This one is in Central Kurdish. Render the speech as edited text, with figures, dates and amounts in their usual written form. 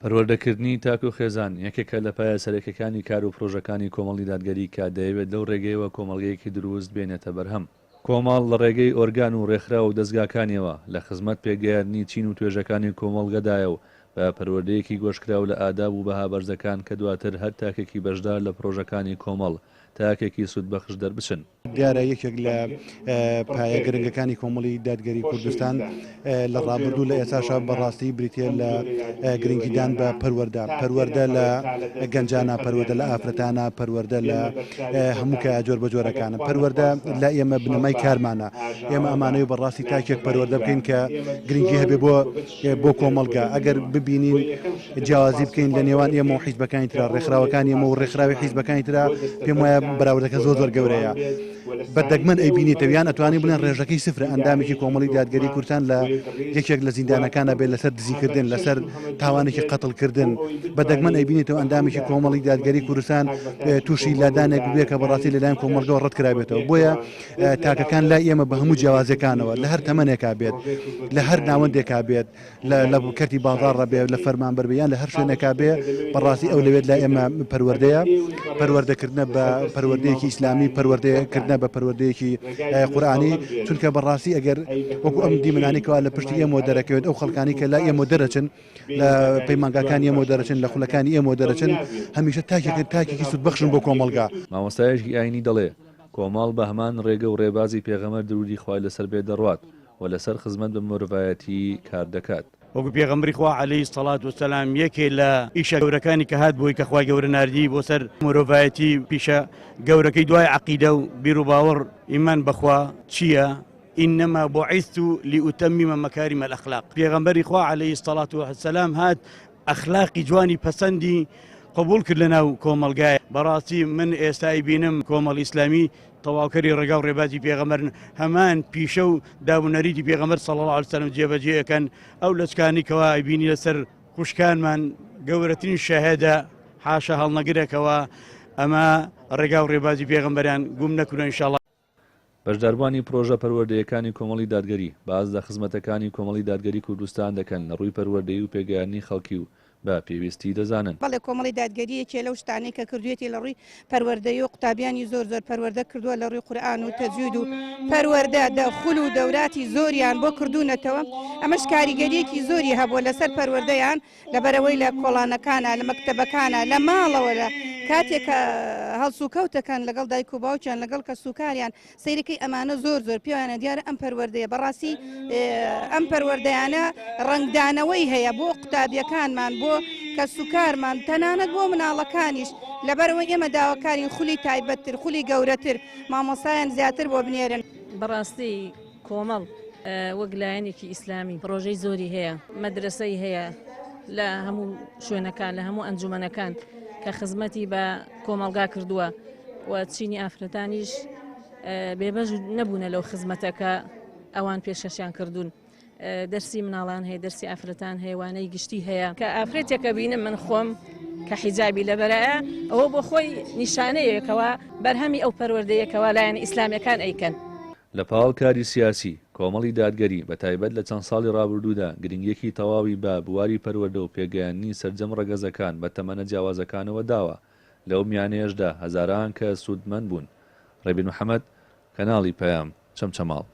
پەروەردەکردنی تاک و خێزان یەکێکە لە پایە سەرەکیەکانی کار و پرۆژەکانی کۆمەڵی دادگەری کە دەیەوێت لەو ڕێگەیەوە کۆمەڵگەیەکی دروست بێنێتە بەرهەم. کۆمەڵ لە ڕێگەی ئۆرگان و ڕێکخراو و دەزگاکانیەوە لە خزمەت پێگەیاندنی چین و توێژەکانی کۆمەڵگەدایە و بە پەروەردەیەکی گۆشکراو لە ئاداب و بەها بەرزەکان کە دواتر هەر تاکێکی بەشدار لە پرۆژەکانی کۆمەڵ تاکێکی سوودبەخش دەربچن. دیارە یەکێک لە پایە گرنگەکانی کۆمەڵی دادگەری کوردستان لە ڕابردوو لە ئێستاشا بەڕاستی بریتە لە گرنگیدان بە پەروەردە، پەروەردە لە گەنجانە، پەروەردە لە ئافرەتانە، پەروەردە لە هەموو کایە جۆر بە جۆرەکانە. پەروەردە لە ئێمە بنەمای کارمانە. ئێمە ئەمانەوێ بەڕاستی تاکێک پەروەردە بکەین کە گرنگی هەبێ بۆ بۆ کۆمەڵگا. ئەگەر ببینین جیاوازی بکەین لە نێوان ئێمە و حیزبەکانی ترا، ڕێکخراوەکانی ئێمە و ڕێکخراوی حیزبەکانی ترا، پێم وایە بەراوردەکە زۆر زۆر گەورەیە. بە دەگمەن ئەیبینیتەوە یان ئەتوانین بڵێن ڕێژەکەی سفرە ئەندامێکی کۆمەڵی دادگەری کوردستان لە یەکێک لە زیندانەکانە بێت لەسەر دزیکردن لەسەر تاوانێکی قەتڵکردن بە دەگمەن ئەیبینیتەوە ئەندامێکی کۆمەڵی دادگەری کوردستان تووشی لادانێک بێ کە بەڕاستی لەلایەن کۆمەڵگەوە ڕەت کرابێتەوە بۆیە تاکەکان لای ئێمە بە هەموو جیاوازیەکانەوە لە هەر تەمەنێکا بێت لە هەر ناوەندێکا بێت لە لە کەرتی بازاڕە بێ لە فەرمانبەر بێ یان لە هەر شوێنێکا بێ بەڕاستی ئەو لەوێت لای ئێمە پەروەردەیە پەروەردەکردنە بە پەروەردەیەکی ئیسلامی پەروەردەکردنە بە پەروەردەیەکی قورئانی چونکە بەڕاستی ئەگەر وەکو ئەم دیمەنانی کەوا لە پشتی ئێمەوە دەرەکەوێت ئەو خەڵکانی کە لای ئێمە دەرەچن لە پەیمانگاکانی ئێمەوە دەرەچن لە خولەکانی ئێمەوە دەرەچن هەمیشە تاکێکن تاکێکی سوودبەخشن بۆ کۆمەڵگا. مامۆستایەکی ئاینی دەڵێ، کۆمەڵ بە هەمان ڕێگە و ڕێبازی پێغەمبەر دروودی خوای لەسەر بێت دەڕوات و لەسەر خزمەت بە مرۆڤایەتی کار دەکات. وەکو پێغەمبەری خوا علیە الصلوة والسلام یەکێ لە ئیشە گەورەکانی کە هات بۆی کە خوای گەورە ناردی بۆ سەر مرۆڤایەتی پیشە گەورەکەی دوای عەقیدە و بیروباوەڕ ئیمان بەخوا چییە؟ انما بعثت لاتمم مکارم الاخلاق پێغەمبەری خوا علیە الصلوة والسلام هات ئەخلاقی جوانی پەسەندی قبوڵ کرد لەناو کۆمەڵگای بەڕاستی من ئێستا ئەیبینم کۆمەڵ ئیسلامی تەواوکەری ڕێگا و ڕێبازی پێغەمبەرن هەمان پیشە و داب و نەریتی پێغەمبەر صلی الله علیه وسلم جێبەجێ ئەکەن ئەو لەچکانی کەوا ئەیبینی لەسەر خوشکانمان گەورەترین شەهێدە حاشا هەڵنەگرەکەوە ئەمە ڕێگا و ڕێبازی پێغەمبەران گوم نەکرۆ ان شاء الله. بەشداربووانی پرۆژە پەروەردەیەکانی کۆمەڵی دادگەری، باس لە خزمەتەکانی کۆمەڵی دادگەری کوردستان دەکەن لە ڕووی پەروەردەیی و پێگەیاندنی خەڵکی و بە پێویستی دەزانن. بەڵێ کۆمەڵی دادگەری یەکێ لەو شتانەی کە کردوویەتی لە ڕووی پەروەردەیی و قوتابیانی زۆر زۆر پەروەردە کردووە لە ڕووی قورئان و تەجوید و پەروەردە دە خول و دەوراتی زۆریان بۆ کردوونەتەوە ئەمەش کاریگەریەکی زۆری هەبووە لەسەر پەروەردەیان لەبەرئەوەی لە کۆڵانەکانا، لە مەکتەبەکانا، لە ماڵەوە لە کاتێک کە هەڵسوکەوت دەکەن لەگەڵ دایک و باوکیان، لەگەڵ کەسوکاریان، سەیرەکەی ئەمانە زۆر زۆر پێیانە دیارە ئەم پەروەردەیە بەڕاستی ئەم پەروەردەیانە ڕەنگدانەوەی هەیە بۆ قوتابیەکانمان، بۆ کەسوکارمان، تەنانەت بۆ مناڵەکانیش، لەبەرئەوەی ئێمە داواکارین خولی تایبەتتر، خولی گەورەتر، مامۆستایان زیاتر بۆ بنێرن. بەڕاستی کۆمەڵ وەک لایەنێکی ئیسلامی پڕۆژەی زۆری هەیە، مەدرەسەی هەیە لە هەموو شوێنەکان، لە هەموو ئەنجومەنەکان کە خزمەتی بە کۆمەڵگا کردووە و چینی ئافرەتانیش بێبەش نەبوونە لەو خزمەتە کە ئەوان پێشکەشیان کردوون. دەرسی مناڵان هەیە، دەرسی ئافرەتان هەیە، وانەی گشتی هەیە. کە ئافرەتێکە بینم من خۆم کە حیجابی لەبەرایە ئەوە بۆ خۆی نیشانەیەکەوە بەرهەمی ئەو پەروەردەیەکەوە لایەن ئیسلامیەکان ئەیکەن. لە پاڵ کاری سیاسی، کۆمەڵی دادگەری، بە تایبەت لە چەند ساڵی ڕابردوودا گرنگییەکی تەواوی بە بواری پەروەردە و پێگەیاندنی سەرجەم ڕەگەزەکان بە تەمەنە جیاوازەکانەوە داوە، لەو میانەیەشدا هەزاران کەس سوودمەند بوون. ڕێبین محەمەد، کەناڵی پەیام، چەمچەماڵ.